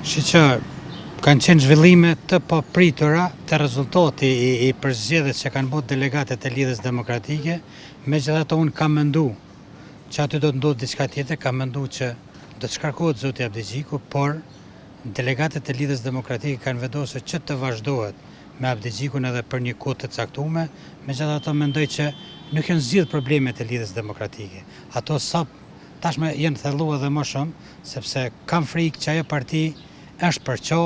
Shiqo, kanë qenë zhvillime të papritura te rezultati i, i përzgjedhjes që kanë bërë delegatët e Lidhjes Demokratike, megjithatë unë kam mendu që aty do të ndodhë diçka tjetër, kam mendu që do të shkarkohet zoti Abdixhiku, por delegatët e Lidhjes Demokratike kanë vendosur që të vazhdohet me Abdixhikun edhe për një kohë të caktume, megjithatë mendoj që nuk janë zgjidh problemet e Lidhjes Demokratike. Ato sa tashmë janë thellu edhe më shumë, sepse kam frikë që ajo parti është përça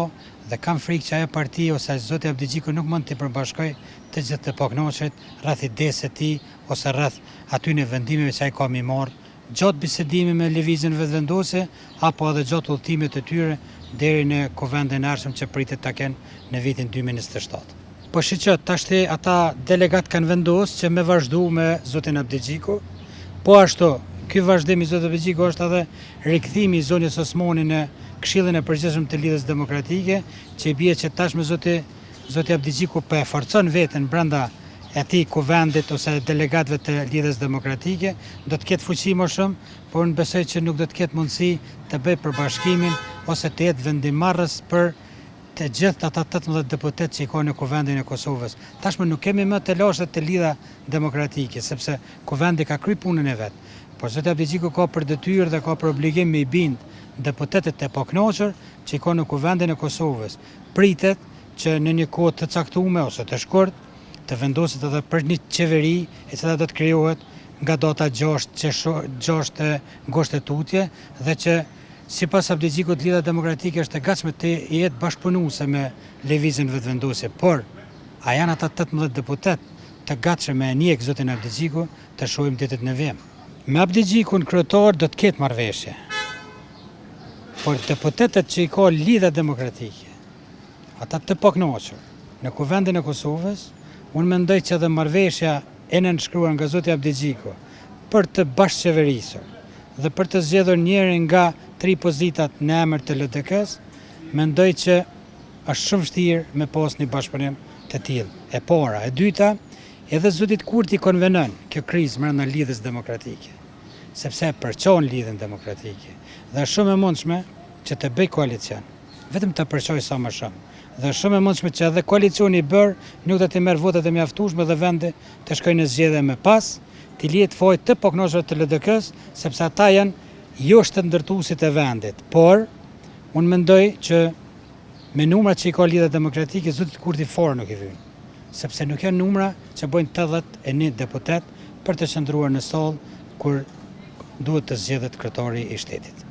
dhe kam frikë që ajo parti ose zoti Abdixhiku nuk mund t'i përbashkojë të gjithë të pakënaqurit rreth idesë së tij ose rreth atyne vendimeve që ai ka m'i marrë gjatë bisedimit me Lëvizjen Vetëvendosje apo edhe gjatë udhëtimit të tyre deri në kuvendin e ardhshëm që pritet ta kenë në vitin 2027. Po shiqo, tashti ata delegat kanë vendosë që me vazhdu me zotin Abdixhiku. Po ashtu, ky vazhdim i zotit Abdixhiku është edhe rikthimi i zonjës Osmani në Këshillin e Përgjithshëm të Lidhjes Demokratike, që i bie që tashmë zoti zoti Abdixhiku po e forcon veten brenda atij kuvendit ose delegatëve të Lidhjes Demokratike, do të ketë fuqi më shumë, por unë besoj që nuk do të ketë mundësi të bëjë përbashkimin ose të jetë vendimmarrës për të gjithë ata 18 deputetë që i ka në Kuvendin e Kosovës. Tashmë nuk kemi më telashe te Lidhja Demokratike, sepse Kuvendi ka kry punën e vet. Por zoti Abdixhiku ka për detyrë dhe ka për obligim me i bind deputetët e pakënaqur që i ka në Kuvendin e Kosovës. Pritet që në një kohë të caktume ose të shkurt të vendoset edhe për një qeveri e cila do të krijohet nga data 6 qershor 6 gusht e tutje dhe që sipas Abdixhikut Lidhja Demokratike është e gatshme të jetë bashkëpunuese me Lëvizjen Vetëvendosje, por a janë ata 18 deputet të gatshëm me e ndjek zotin Abdixhiku, të shohim ditët në vijim. Me Abdixhikun kryetar do të ketë marrëveshje. Por deputetët që i ka Lidhja Demokratike, ata të pakënaqur në Kuvendin e Kosovës, unë mendoj që edhe marrëveshja e nënshkruar nga zoti Abdixhiku për të bashkëqeverisur dhe për të zgjedhur njërin nga tri pozitat në emër të LDK-së, mendoj që është shumë vështirë me pas një bashkëpunim të tillë. E para, e dyta, edhe zotit Kurti konvenon kjo krizë mbrenda Lidhjes Demokratike, sepse e përçon Lidhjen Demokratike dhe është shumë e mundshme që të bëjë koalicion, vetëm të përçojë sa më shumë. Dhe është shumë e mundshme që edhe koalicioni i bërë nuk do t'i merr votat e mjaftueshme dhe vendi të shkojë në zgjedhje më pas, t'i lihet faji të pakënaqurve të LDK-së, sepse ata janë jo shtetndërtuesit e vendit. Por, unë mendoj që me numrat që i ka Lidhja Demokratike, zotit Kurti fare nuk i vyn, sepse nuk janë numra që bëjnë 81 deputet për të qëndruar në sallë kur duhet të zgjedhet kryetari i shtetit.